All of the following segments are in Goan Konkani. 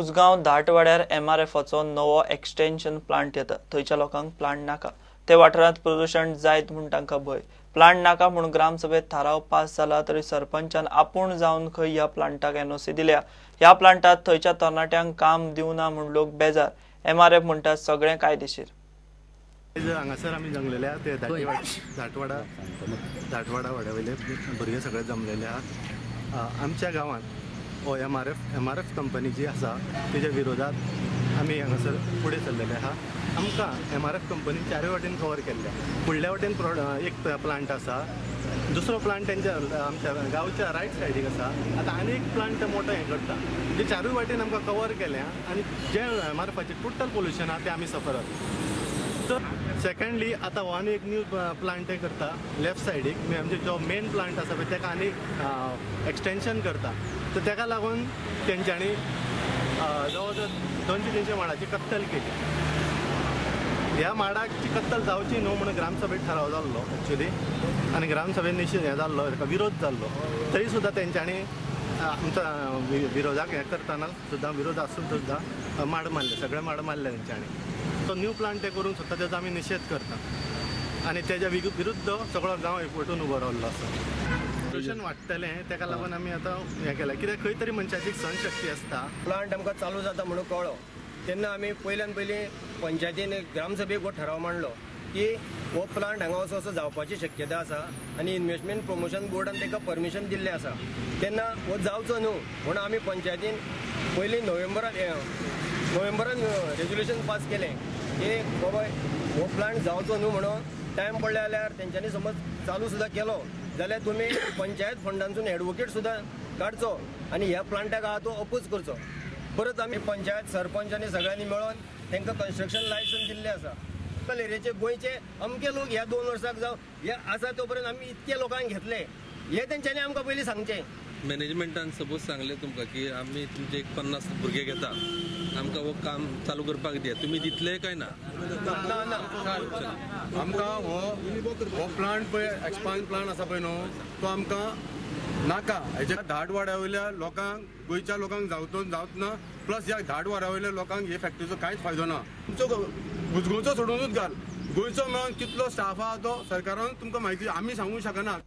उसगांव धाटवाड्यार एमआरएफाचो नवो एक्सटेन्शन प्लांट येता. थंयच्या लोकांक प्लांट नाका. ते वाठारांत प्रदूशण जायत म्हूण तांकां भंय. प्लांट नाका म्हूण ग्रामसभेत थाराव पास जाला तरी सरपंचान आपूण जावन खंय ह्या प्लांटाक एनओसी दिल्या. ह्या प्लांटात थंयच्या तरणाट्यांक काम दिवना म्हूण लोक बेजार. एमआरएफ म्हणटा सगळें कायदेशीर. हांगासर आमी जमलेले आहा ते धाटवाडा धाटवाडा वाड्या वयले भुरगे सगळे जमलेले आहा. आमच्या गांवांत हो एमआरएफ कंपनी जी आसा तेच्या विरोधात आमी हांगासर फुडें सरलेले आहा. आमकां एमआरएफ कंपनी चारूय वाटेन कवर केल्ल्या. फुडल्या वाटेन एक प्लांट आसा, दुसरो प्लांट तेंच्या आमच्या गांवच्या रायट सायडीक आसा. आतां आनी एक प्लांट मोठो हें करता, म्हणजे चारूय वाटेन आमकां कवर केल्या आनी जें एमआरएफाचें टोटल पोल्युशन आहा तें आमी सफर आसा. सेकंडली आतां हो आनी एक न्यू प्लांट करता लेफ्ट सायडीक, म्हणजे जो मेन प्लांट आसा पळय ताका आनी एक्सटेन्शन करता. तर ताका लागून तेंच्यांनी जवळ जवळ 200-300 माडाची कत्तल केली. ह्या माडाची कत्तल जावची न्हू म्हणून ग्रामसभेत ठराव जाल्लो एक्चुली, आनी ग्रामसभेन निशेध हें जाल्लो, ताका विरोध जाल्लो. तरी सुद्दां तेंच्यांनी आमच्या विरोधाक हें करतना सुद्दां, विरोध आसून सुद्दां माड मारले, सगळे माड मारले तेंच्यांनी. तो न्यू प्लांट ते करूंक सोदता तेजो आमी निशेध करता आनी तेज्या विरुद्ध सगळो गांव एकवटून उबो रावल्लो आसा. पोल्युशन वाडटलें तेका लागून आमी आतां हें केलां, कित्याक खंय तरी मनशाची सहनशक्ती आसता. प्लांट आमकां चालू जाता म्हणून कळ्ळो तेन्ना आमी पयल्यान पयलीं पंचायतीन ग्रामसभेक हो ठराव मांडलो की हो प्लांट हांगा असो असो जावपाची शक्यता आसा आनी इन्व्हेस्टमेंट प्रमोशन बोर्डान ताका परमिशन दिल्लें आसा, तेन्ना हो जावचो न्हू म्हणून आमी पंचायतीन पयलीं नोव्हेंबरान रेजोल्युशन पास केलें की बाबा हो प्लांट जावचो न्हू म्हणून. टायम पडले जाल्यार तेंच्यांनी समज चालू सुद्दां केलो जाल्यार तुमी पंचायत फंडांतसून एडवोकेट सुद्दां काडचो आनी ह्या प्लांटाक आहा तो अपोज करचो. परत आमी पंचायत सरपंच आनी सगळ्यांनी मेळोन तांकां कन्स्ट्रक्शन लायसन्स दिल्लें आसा. लोकल एरियाचे गोंयचे अमके लोक ह्या 2 वर्साक जावं हे आसा तो पर्यंत आमी इतके लोकांक घेतले हे तेंच्यांनी आमकां पयलीं सांगचें. मॅनेजमेंटान सपोज सांगलें तुमकां की आमी तुमचे एक 50 भुरगे घेता, आमकां हो काम चालू करपाक दिया, तुमी दितले काय ना? ना, आमकां हो प्लांट पळय एक्सपांड प्लांट आसा पळय न्हू तो आमकां नाका. हेच्या धाटवाड्या वयल्या लोकांक, गोंयच्या लोकांक जावच ना, प्लस ह्या धाटवाड्या वयल्या लोकांक हे फॅक्टरीचो कांयच फायदो ना. तुमचो मुजगोंचो सोडूनच घाल, गोंयचो मेळून कितलो स्टाफ आहा तो सरकारान तुमकां म्हायती आमी सांगूंक शकना.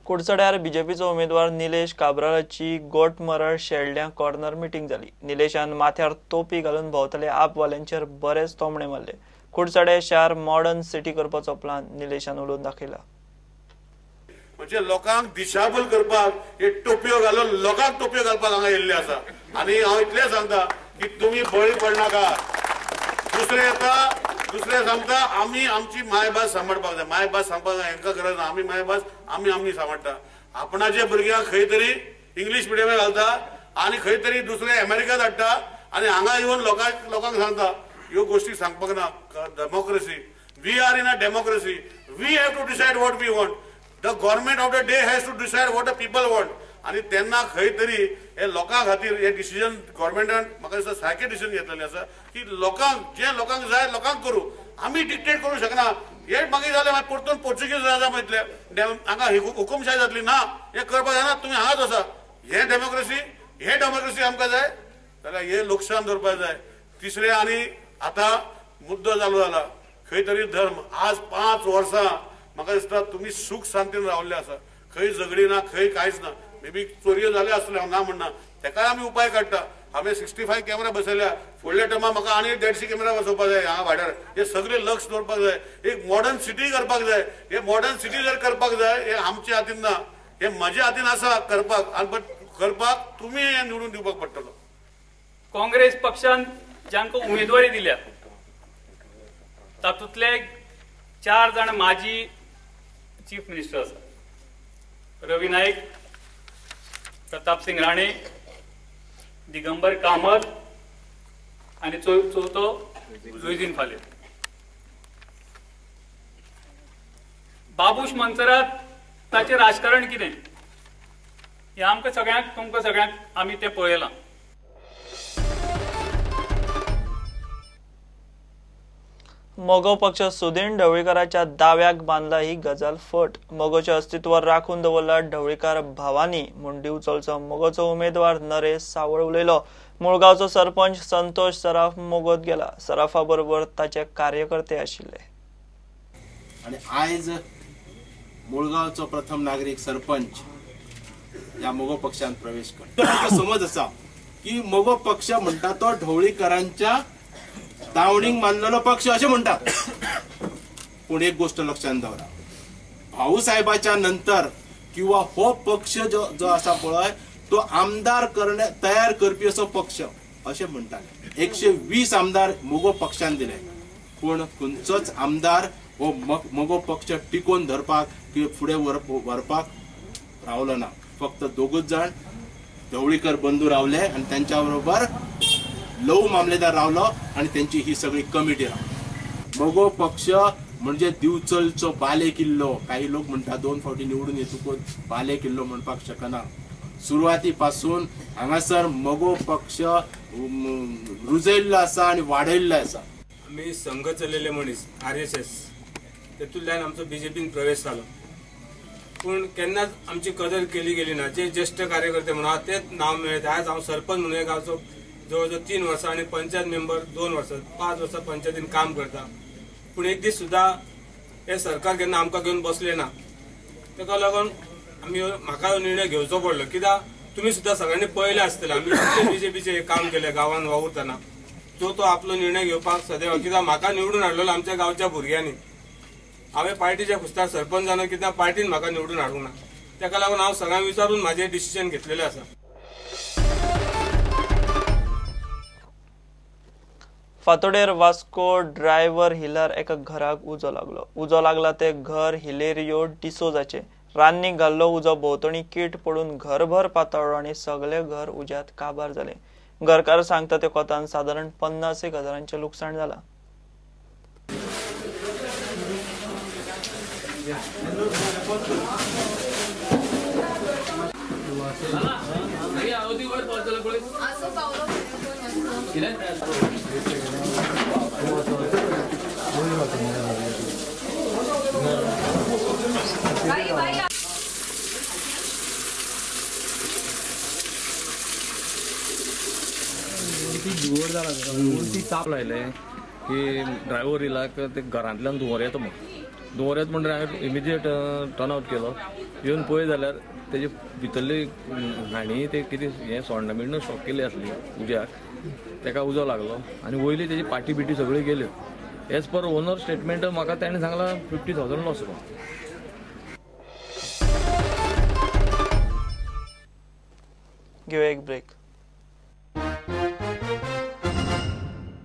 कुडचड्यार बीजेपीचो उमेदवार निलेश काब्रालाची गोटमरळ शेल्ड्यां कॉर्नर मिटींग जाली. निलेशान माथ्यार तोपी घालून भोंवतले आपवाल्यांचेर बरेच तोमणे मारले. कुडचडे शार मॉडर्न सिटी करपाचो प्लान निलेशान उलोवन दाखयला. म्हणजे लोकांक दिशाभूल करपाक हे टोपयो घालून लोकांक टोपयो घालपाक हांगा येयल्ले आसा. आनी हांव इतलें सांगता की तुमी बळी पडनाका. दुसरें येता, दुसरें सांगता आमी आमची मायभास सांबाळपाक जाय. मायभास सांगपाक जाय हांकां गरज ना. आमी मायभास आमी आमी सांबाळटा. आपणाच्या भुरग्यांक खंय तरी इंग्लीश मिडियमाक घालता आनी खंय तरी दुसरे अमेरिका धाडटा आनी हांगा येवन लोकांक सांगता. ह्यो गोश्टी सांगपाक ना. Democracy, we are in a democracy, we have to decide what we want. The government of the day has to decide what the people want. आनी तेन्ना खंय तरी हे लोकां खातीर हे डिसिजन गव्हर्मेंटान म्हाका दिसता सारकें डिसिजन घेतलेलें आसा की लोकांक जें लोकांक जाय लोकांक करूं, आमी डिक्टेट करूंक शकना. हे मागीर जालें मागीर परतून पोर्चुगीज राजा म्हटले हांगा हुकुमशाय जातली ना, हें करपाक जायना, तुमी हांगाच आसा. हें डेमोक्रेसी, हें डेमोक्रेसी आमकां जाय जाल्यार हें लुकसाण दवरपाक जाय. तिसरें आनी आतां मुद्दो चालू जाला खंय तरी धर्म. आज 5 वर्सां म्हाका दिसता तुमी सूख शांतीन रावल्ले आसा, खंय झगडी ना, खंय कांयच ना. मे बी चोरयो जाल्यो आसतल्यो, हांव ना म्हणना, तेकाय आमी उपाय काडटा. हांवें 65 कॅमेरा बसयल्या, फुडल्या टर्मा म्हाका आनी 150 कॅमेरा बसोवपाक जाय हांगा वाड्यार. हे सगळे लक्ष दवरपाक जाय. एक मॉडर्न सिटी करपाक जाय. हे मॉडर्न सिटी जर करपाक जाय हे आमच्या हातीन ना, हे म्हज्या हातीन आसा करपाक, आनी बट करपाक तुमी हें निवडून दिवपाक पडटलो. काँग्रेस पक्षान जांकां उमेदवारी दिल्या तातूंतले 4 जाण माजी चीफ मिनिस्टर आसा, रवी नायक, प्रताप सिंग राणे, दिगंबर कामत आनी चवथो लुईझिन फालेर. बाबूश मनसरात ताचें राजकारण कितें हें आमकां सगळ्यांक, तुमकां सगळ्यांक आमी तें पळयलां. मगो पक्ष सुदीन ढवळीकाराच्या दाव्याक बांदला ही गजाल फट। मगोचे अस्तित्व राखून दवरला ढवळीकार भावानी म्हूण दिवचलचो मगोचो उमेदवार नरेश सावळ उलयलो। मुळगांवचो सरपंच संतोष सराफ मगोत गेला। सराफा बरोबर ताचे कार्यकर्ते आशिल्ले। आणि आयज मुळगांवचो प्रथम नागरीक सरपंच ह्या मगो पक्षान प्रवेश करता। समज आसा की मगो पक्ष म्हणटा तो ढवळीकरांच्या दावणीक मानलेलो पक्ष अशें म्हणटात, पूण एक गोष्ट लक्षात दवरा, भाऊसाहेबाच्या नंतर किंवा हो पक्ष जो जो आसा पळय तो आमदार करणे तयार करपी असो पक्ष अशें म्हणटाले। 120 आमदार मगो पक्षान दिले, पूण खंयचोच आमदार हो मगो पक्ष टिकोवन धरपाक किंवा फुडें व्हरपाक रावलो ना। फक्त दोगूच जाण ढवळीकर बंधू रावले आनी त्यांच्या बरोबर लव मामलेदार रावलो आणि त्यांची ही सगळी कमिटी रावली। मगो पक्ष म्हणजे दिवचलचो बाले किल्लो। काही लोक म्हणटा 2 फावटी निवडून येतकूच बाले किल्लो म्हणपाक शकना। सुरवातीपासून हांगासर मगो पक्ष रुजयल्लो आसा आनी वाडयल्लो आसा। आमी संघ चलयल्ले मनीस RSS तेतूंतल्यान आमचो बीजेपीन प्रवेश जालो, पूण केन्नाच आमची कदर केली गेली ना। जे ज्येष्ठ कार्यकर्ते म्हणून तेच नांव मेळ्ळें। आज हांव सरपंच म्हणून गांवचो जवळ जवळ 3 वर्सां आनी पंचायत मेंबर 2 वर्सां 5 वर्सां पंचायतीन काम करता, पूण एक दीस सुद्दां हे सरकार केन्ना आमकां घेवन बसले ना। ताका लागून आमी म्हाका निर्णय घेवचो पडलो, कित्याक तुमी सुद्दां सगळ्यांनी पळयलें आसतलें आमी बीजेपीचें काम केलें गांवांत वावुरतना। तो तो आपलो निर्णय घेवपाक सदैव, कित्याक म्हाका निवडून हाडलेलो आमच्या गांवच्या भुरग्यांनी, हांवें पार्टीच्या खुस्तार सरपंच जालो कित्याक पार्टीन म्हाका निवडून हाडूंक ना। ताका लागून हांव सगळ्यांक विचारून म्हाजें डिसिजन घेतलेलें आसा। फातोडेर वास्को ड्रायव्हर हिलार एका घराक उजो लागलो। उजो लागला ते घर हिलेरियो डिसोजाचे। रान्नीक घाल्लो उजो भोंवतणी कीट पडून घरभर पातळ्ळो आनी सगळे घर उज्यात काबार जाले। घरकार सांगता ते कोतान सादारण 50 हजारांचे लुकसाण जाला। ती ताप लायले की ड्रायव्हर येयला ते घरांतल्यान धुंवर येता म्हूण, धुंवर येता म्हणटकीर हांवें इमिजिएट टर्न आवट केलो। येवन पळय जाल्यार तेजे भितरली घाणी ते कितें हें सोण्णां बिण्णां शॉक केली आसली उज्याक, तेका उजो लागलो आनी वयली तेजी पाटी बिटी सगळी गेल्यो। एज पर ओनर स्टेटमेंट म्हाका तेणें सांगलां 50,000 लॉस जालो। घेवया एक ब्रेक।